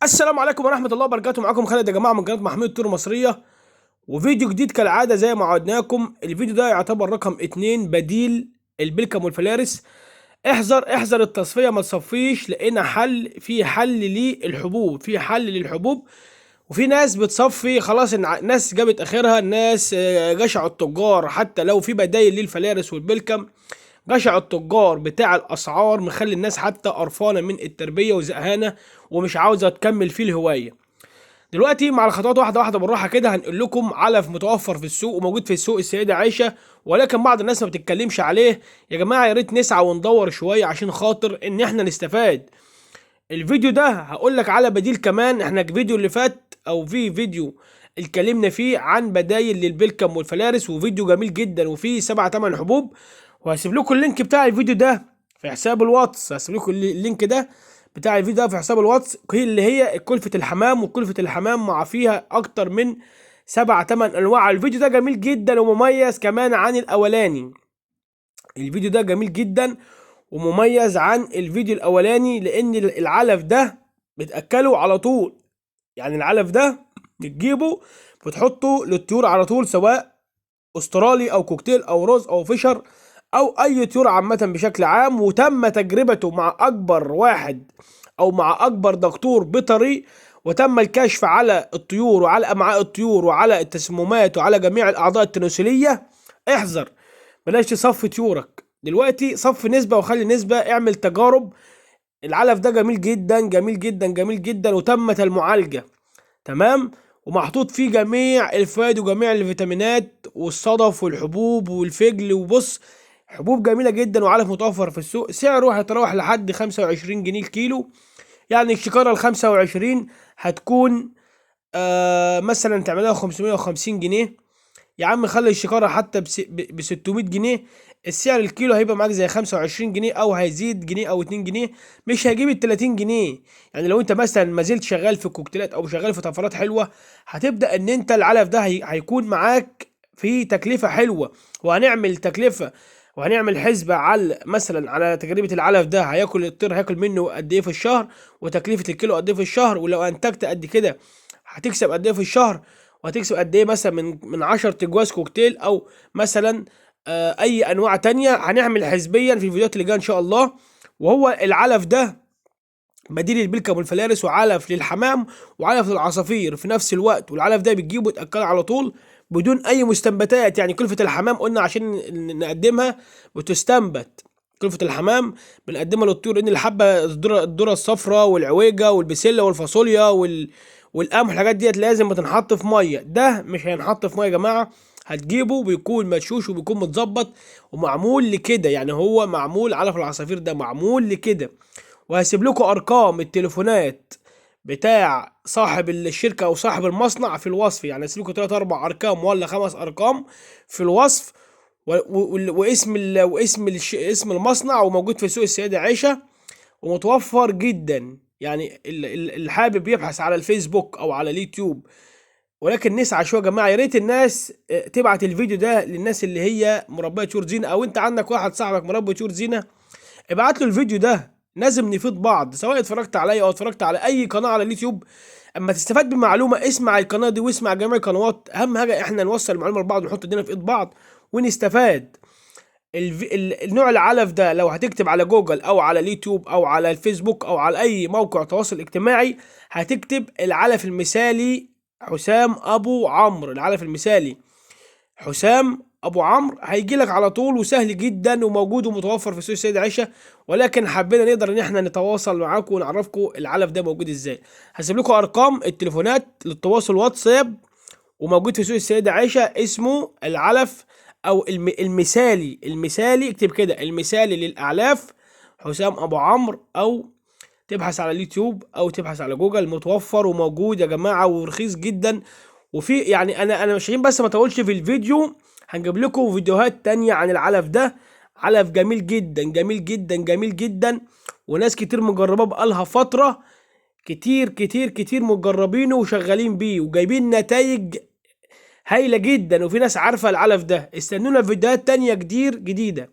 السلام عليكم ورحمة الله وبركاته. معاكم خالد يا جماعة من قناة محمود الطيور المصرية، وفيديو جديد كالعادة زي ما عودناكم. الفيديو ده يعتبر رقم 2 بديل البلكم والفلارس. احذر احذر التصفية، ما تصفيش، لان حل في حل للحبوب، في حل للحبوب. وفي ناس بتصفي خلاص، الناس جابت اخرها، الناس جشعوا التجار. حتى لو في بدايل للفلارس والبلكم، جشع التجار بتاع الاسعار مخلي الناس حتى قرفانه من التربية وزهقانه ومش عاوزه تكمل فيه الهواية. دلوقتي مع الخطوات واحدة واحدة بالراحة كده هنقول لكم علف متوفر في السوق وموجود في السوق السيدة عائشة، ولكن بعض الناس ما بتتكلمش عليه. يا جماعة يا ريت نسعى وندور شوية عشان خاطر ان احنا نستفاد. الفيديو ده هقول لك على بديل كمان. احنا الفيديو اللي فات او في فيديو اتكلمنا فيه عن بدايل للبلكم والفلارس، وفيديو جميل جدا وفيه 7 8 حبوب، وهسيب لكم ال link بتاع الفيديو ده في حساب الواتس. هسيب لكم ال link ده بتاع الفيديو ده في حساب الواتس، هي اللي هي كلفة الحمام، وكلفة الحمام مع فيها اكتر من 7 8 انواع. الفيديو ده جميل جدا ومميز كمان عن الاولاني. الفيديو ده جميل جدا ومميز عن الفيديو الاولاني، لان العلف ده بتاكله على طول. يعني العلف ده بتجيبه بتحطه للطيور على طول، سواء استرالي او كوكتيل او روز او فيشر او اي طيور عامة بشكل عام. وتم تجربته مع اكبر واحد او مع اكبر دكتور بيطري، وتم الكشف على الطيور وعلى امعاء الطيور وعلى التسممات وعلى جميع الاعضاء التناسلية. احذر، بلاش تصفي طيورك دلوقتي، صف نسبه وخلي نسبه، اعمل تجارب. العلف ده جميل جدا جميل جدا جميل جدا، وتمت المعالجة تمام، ومحطوط فيه جميع الفوائد وجميع الفيتامينات والصدف والحبوب والفجل. وبص، حبوب جميلة جدا وعلف متوفر في السوق. سعره هيتراوح لحد 25 جنيه الكيلو. يعني الشكاره ال 25 هتكون مثلا تعملها 550 جنيه. يا عم خلي الشكاره حتى ب 600 جنيه. السعر الكيلو هيبقى معاك زي 25 جنيه، او هيزيد جنيه او 2 جنيه، مش هيجيب ال 30 جنيه. يعني لو انت مثلا ما زلت شغال في كوكتيلات او شغال في طفرات حلوة، هتبدا ان انت العلف ده هيكون معاك في تكلفة حلوة. وهنعمل تكلفة وهنعمل حسبة على مثلا على تجربة العلف ده، هياكل الطير هياكل منه قد ايه في الشهر، وتكلفة الكيلو قد ايه في الشهر، ولو انتجت قد كده هتكسب قد ايه في الشهر، وهتكسب قد ايه مثلا من 10 تجواز كوكتيل او مثلا اي انواع تانية. هنعمل حسبيا في الفيديوهات اللي جاية ان شاء الله. وهو العلف ده بديل البلكم والفلارس، وعلف للحمام وعلف للعصافير في نفس الوقت. والعلف ده بتجيبه وتاكله على طول بدون اي مستنبتات. يعني كلفة الحمام قلنا عشان نقدمها بتستنبت، كلفة الحمام بنقدمها للطيور، لان الحبة الذرة الصفراء والعويجة والبسلة والفاصوليا والقمح الحاجات ديت لازم بتنحط في مية. ده مش هينحط في مية يا جماعة، هتجيبه بيكون مدشوش وبيكون متظبط ومعمول لكده. يعني هو معمول علف العصافير ده معمول لكده. وهسيب لكم ارقام التليفونات بتاع صاحب الشركة او صاحب المصنع في الوصف. يعني هسيب لكم 3 4 ارقام ولا 5 ارقام في الوصف، واسم اسم المصنع، وموجود في سوق السيدة عائشة ومتوفر جدا. يعني اللي حابب يبحث على الفيسبوك او على اليوتيوب. ولكن نسعى شوية يا جماعة، يا ريت الناس تبعت الفيديو ده للناس اللي هي مربيه طيور زينة، او انت عندك واحد صاحبك مربي طيور زينة ابعت له الفيديو ده. لازم نفيد بعض، سواء اتفرجت عليا او اتفرجت على اي قناة على اليوتيوب. اما تستفاد بمعلومة اسمع القناة دي واسمع جميع القنوات. اهم حاجة احنا نوصل المعلومة لبعض ونحط ايدينا في ايد بعض ونستفاد. النوع العلف ده لو هتكتب على جوجل او على اليوتيوب او على الفيسبوك او على اي موقع تواصل اجتماعي، هتكتب العلف المثالي حسام ابو عمرو. العلف المثالي حسام ابو عمرو هيجي لك على طول، وسهل جدا وموجود ومتوفر في سوق السيدة عائشة. ولكن حبينا نقدر ان احنا نتواصل معاكم ونعرفكم العلف ده موجود ازاي. هسيب لكم ارقام التليفونات للتواصل واتساب، وموجود في سوق السيدة عائشة، اسمه العلف او المثالي. المثالي اكتب كده المثالي للاعلاف حسام ابو عمرو، او تبحث على اليوتيوب او تبحث على جوجل. متوفر وموجود يا جماعة ورخيص جدا. وفي يعني انا مش عشان بس ما اطولش في الفيديو، هنجيب لكم فيديوهات تانية عن العلف ده. علف جميل جدا جميل جدا جميل جدا، وناس كتير مجرباه بقالها فترة، كتير كتير كتير مجربينه وشغالين بيه وجايبين نتائج هايلة جدا، وفي ناس عارفة العلف ده. استنونا في فيديوهات تانية كتير جديدة.